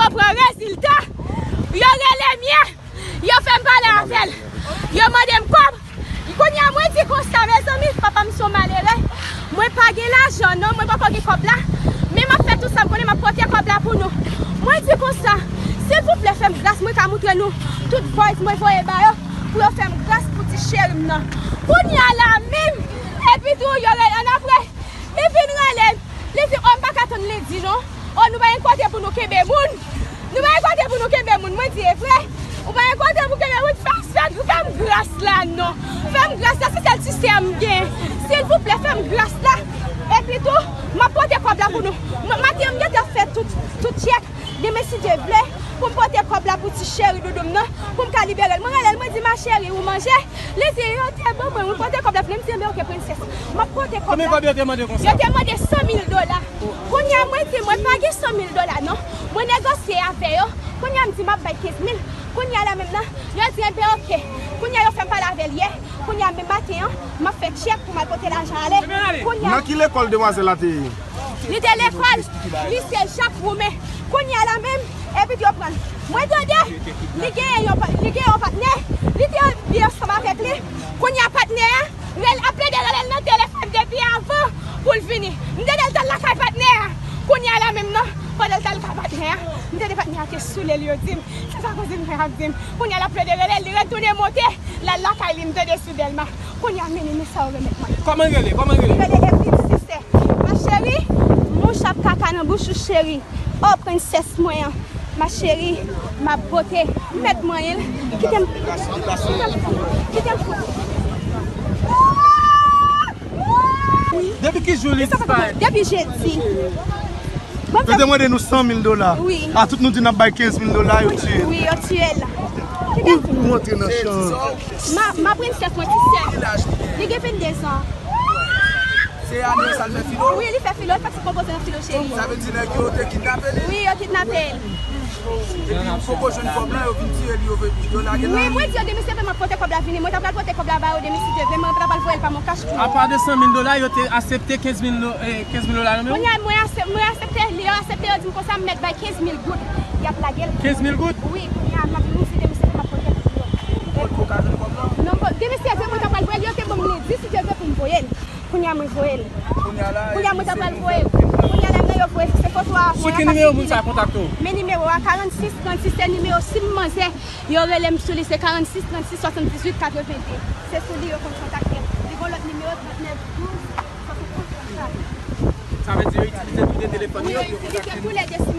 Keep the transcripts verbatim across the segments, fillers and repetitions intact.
Yo pran rezilta. Yo rele m ye. Yo fè m pale avè l. Yo mande m kòb. Kounye a, mwen di konsa, mezanmi, papa m se yon malere. Mwen pa gen lajan, non, mwen poko gen kòb la. Men m ap fè tout sa m konnen, m ap pote kòb la pou nou. Mwen di konsa, silvouplè, fè m gras, mwen ka moutre nou tout voice mwen voye ba yo, pou yo fè m gras pou ti cheri m nan. Kounye a la menm, epi tou, yo rele annapre. Li vin rele m. Li di, o, m pa ka tann li di non. O, nou pa gen kote pou nou kenbe moun. Nou pa gen kote pou nou kenbe moun. Mwen di, e vre? Ou pa gen kote pou kenbe moun? Fè, fè, fè m gras la non. Fè m gras la, se sèl ti sè m gen. Silvouplè, fè m gras la. Epi tou, m ap pote kòb la pou nou. M, maten, m gentan fè tout, tout tchèk. Demen, si Dye vle, pou m pote kòb la pou ti cheri doudou m nan, pou m ka libere l. Mwen rele l, mwen di, ma chérie, ou manje? Li di, yo te ban mwen, mwen pote kòb la pou li. M di, enben, oke, prensès. M ap pote kòb la. Konbyen kòb yo te mande konsa? Yo te mande san mil dola. Kounye a, mwen di, mwen pa gen san mil dola, non. Mwen negosye avè yo. Kounye a, m di, m ap bay kenz mil. Kounye a la menm nan, yo di, enben, oke. Kounye a, yo fè m pale avè l yè. Kounye a, menm maten an, m ap fè tchèk pou m al pote lajan ale. Kounye a, nan ki lekòl demwazèl la te ye? Li te lekòl lise Jak Woumen. Kounye a la menm, epi yo pran l. Mwen tande, li genyen yon pa-, li genyen yon patnè. Li te byen ansanm avèk li. Kounye a, patnè a rele, ap plede rele l nan telefòn depi avan pou l vini. M tande l t al lakay patnè a. Kounye a la menm nan, pandan l t al lakay patnè a, m tande patnè a te soule l, yo di m. Se sa kouzin mwen ap di m. Kounye a l ap plede rele l, li retounen monte, l al lakay li, m tande sou Dèlma. Kounye a, men, men sa yo remèt mwen. Kòman l rele? Kòman l rele? Li rele Evelyne Sisè. Ma chérie, mouch ap kaka nan bouch ou, cheri. O, prensès mwen an. Ma chérie, m ap pote. M mèt manyen l. Kite m. Kite m. Kite m. Depi ki jou li disparèt? Depi jedi. Yo te mande nou san mil dola. Wi. A tout nou di n ap bay kenz mil dola, yo tiye l. Wi, yo tiye l. Ou, ou antre nan chan. Ma, ma prensès mwen, ti sè. Li gen venndezan. Se ane sa l fè filo? Wi, li fè filo, li fè ti konpoze nan filo, cheri. Sa vle di nèg yo te kidnape li? Wi, yo kidnape l. Epi ou poko jwenn kòb la, yo vin tire li, yo vin, yo lage l la. Wi, mwen di yo demen se vre m ap pote kòb la vini. Mwen ta pral pote kòb la ba yo demen si Dye vle, mwen ta pral voye l pa mon kach tou. Apa de san mil dola, yo te aksepte kenz mil do-, eh, kenz mil dola nan men w? Kounye a, mwen asep-, mwen aksepte, li yo aksepte, yo di m konsa m mèt bay kenz mil goud. Y ap lage l. Kenz mil goud? Wi, kounye a, m ap di nou si demen se vre m ap pote l pou yo. Ou ka jwenn kòb la? Non, bon, demen si Dye vle, mwen ta pral voye l, yo te ban m lendi si Dye vle pou m voye l. Kounye a mwen voye l. Kounye a la, kounye a mwen ta pral voye l. Kounye a la, men yo voye se foto a. Sou ki nimewo moun sa kontakte w? Men nimewo a, karannsis trannsis, se nimewo sim manzè. Yo rele m sou li, se karannsis trannsis swasanndizuit katrevende. Se sou li yo konn kontakte m. Li gon lòt nimewo, trannèf douz swasantonz trannkat. Sa vle di yo itilize tou de telefòn yo pou yo kontakte nou,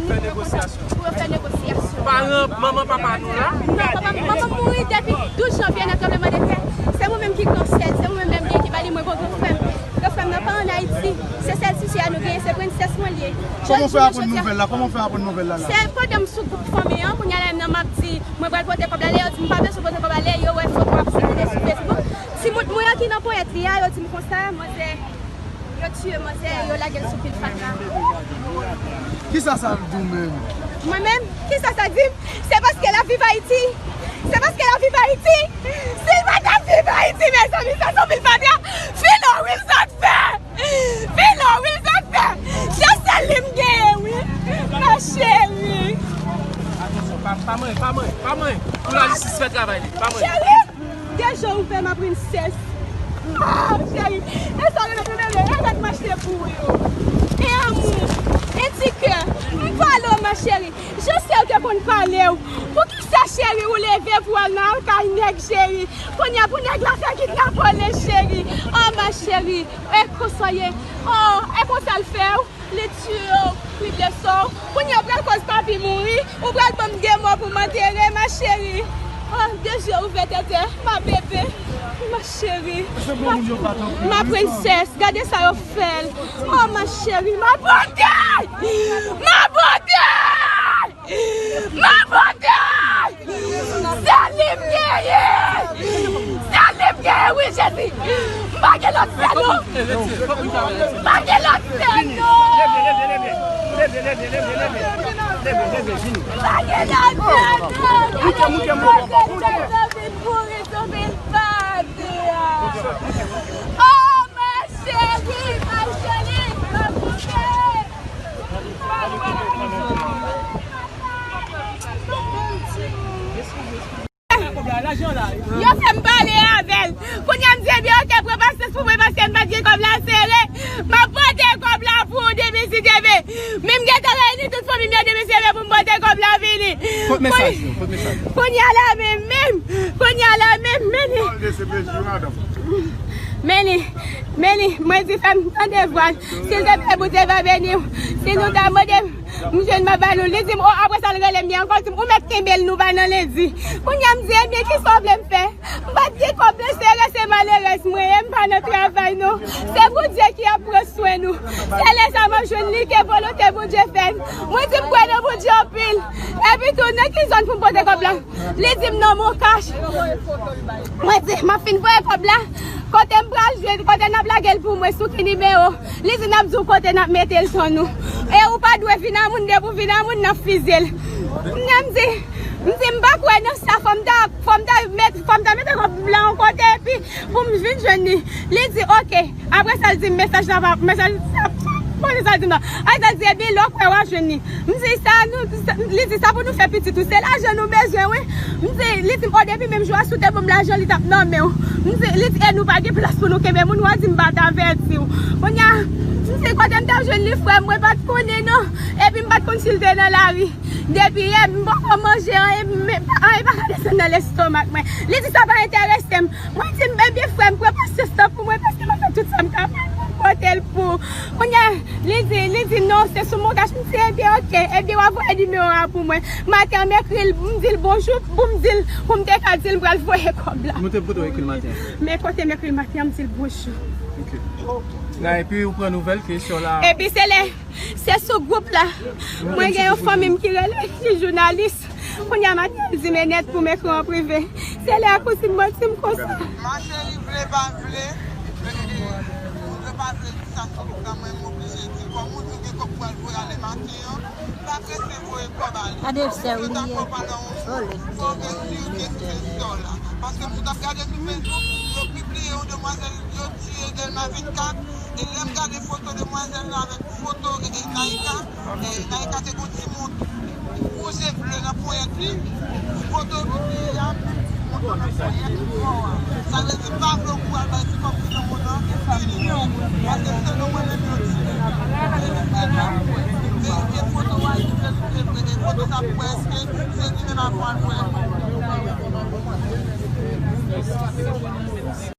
fè negosyasyon. Pou yo fè negosyasyon. Paran, manman, papa nou la? Non, papa, manman m mouri depi douz janvye nan tranblemanntè. Se mwen menm ki gran sè l, se mwen menm ki ba li, mwen gon gran frè m. Gran frè m nan pa ann Ayiti. Se sèl ti sè a nou genyen, se prensès mwen l ye. Kòman w fè aprann nouvèl la? Kòman w fè aprann nouvèl la la? Se pandan m sou gwoup fanmi an, kounye a la menm nan m ap di, mwen pral pote kòb la, lè yo di m pa bezwen pote kòb la, lè yo wè foto ap sikile sou Facebook. Timoun mwen an ki nan ponyèt li a, yo di m konsa, manzè, yo tiye manzè, yo lage l sou pil fatra. Kisa sa di w menm? Mwen menm? Kisa sa di m? Se paske l ap viv Ayiti. Se paske l ap viv Ayiti. Si l pa t ap viv Ayiti, mezanmi, sa se yon pil fatra. Filo, wi, l sot fè. Filo, wi, l sot fè. Se sèl li m genyen, wi. Ma chérie. Atansyon, pa, pa manyen, pa manyen, pa manyen. Pou lajistis fè travay li, pa manyen. Cheri, de je ouvè, ma princesse. Ah, cheri, e sa w remèt mwen, bebe, e gad m achte pou ou yo. E amou, e ti kè, m pale w, ma chérie. Je sais w te konn pale w. Poukisa, cheri, ou leve pou w al nan kay nèg, cheri? Kounye a pou nèg la fè kidnape w, cheri. Oh, ma chérie, e konsa w ye. Oh, e konsa l fè w. Li tiye w, li blese w. Kounye a ou pral koz papi mouri, ou pral ban m de mò pou m antere, ma chérie. Oh, de je ouvè tètè, ma bébé, ma chérie, ma, ma princesse, gade sa yo fè l. Oh, ma chérie, ma beauté! Ma beauté! Ma beauté! Sè li m genyen! Sè li m genyen, wi, Jezi! M pa gen lòt sè, non! M pa gen lòt sè, non! M pa gen lòt sè, non! Mouke, mouke, mouke, mouke. Sove m, sove m, Papa! Oh, ma chérie, ma chérie, ma beauté! Mesaj yo, pote mesaj yo. Kounye a la menm, menm. Kounye a la menm, men li. Pale de C P J, madanm. Men li, men li, mwen di fè m tande vwa l. Silvouplè, Bondye va beni w. Si nou ta mande m, m jwenn m ap ba nou. Li di m, o, apre sa, l rele m, li ankò di m, ou mèt kenbe l, nou va nan lendi. Kounye a, m di, ebyen, kisa w vle m fè? M pa t gen kòb lan, se rete malerèz mwen ye, m pa nan travay non. Se Bondye ki ap pran swen nou. Se lè sa m ap jwenn li ke volonte Bondye fèt. Mwen di m kwè nan Bondye anpil. Epi tou, nan ki zòn pou m pote kòb la? Li di m nan Moncash. Mwen di, m ap fin voye kòb la. Kote m pral jwenn, kote n ap lage l pou mwen, sou ki nimewo? Li di n ap di w kote n ap mete l tann ou. E ou pa dwe vin a moun, depi w vin a moun, n ap fizye l. Kounye a m di, m di m pa kwè nan sa, fò m ta, fò m ta met, fò m ta mete kòb la yon kote, epi pou m vin jwenn li. Li di, oke. Apre sa, l di m mesaj la pa, mesaj la, konnen sa l di m nan. Apre sa, l di, ebyen, lè w kwè w a jwenn li. M di, sa nou, sa, li di, sa pou nou fè pitit ou, se lajan nou bezwen, wi. M di, li di m, o, depi menm jou a, si w te ban m lajan, li t ap nan men w. M di, li di, e nou pa gen plas pou nou kenbe moun, w a di m pa t avèti w. Kounye a, m di, kote m t ap jwenn li, frè m, mwen pa t konnen, non. Epi m pa t konn si l te nan lari. Depi yè, m poko manje, anyen, men, anyen pa ka desann nan lestomak mwen. Li di, sa pa enterese m. Mwen di, ebyen, frè m, pran pasyans lan pou mwen, paske m ap fè tout sa m kapab pou m pote l pou ou. Kounye a, li di, li di, non, se sou Moncash. M di, ebyen, oke, ebyen, w a voye nimewo a pou mwen. Maten an, m ekri l, m di l bonjou, pou m di l, pou m te ka di l m pral voye kòb la. Nou te kote w ekri l maten an? Men kote m ekri l maten an, m di l bonjou. Ok. Nan, epi ou pran nouvèl ke sè w la. Epi se lè, se sou gwoup la. Mwen gen yon fanmi m ki rele, ki jounalis. Kounye a maten, l di m e nèt pou m ekri w an prive. Se lè a kouzin mwen di m konsa. Ma cheri, vle pa vle, e, e, vle pa vle, di sa sou gwoup la, mwen m oblije di, kòm ou di w gen kòb pou al voye ale maten an, pa prese voye kòb ale. Gade sè w li ye. Oh, le Seigneur, le Seigneur. Paske m sot ap gade sou Facebook, yo pibliye yon demwazèl yo tiye Dèlma vennkat, e lè m gade foto demwazèl la avèk foto, e, e, Naïka, e, Naïka te gon timoun wouj e ble nan ponyèt li, foto yo pibliye a, menm timoun nan ponyèt li, sa vle di pa vle w pou al bay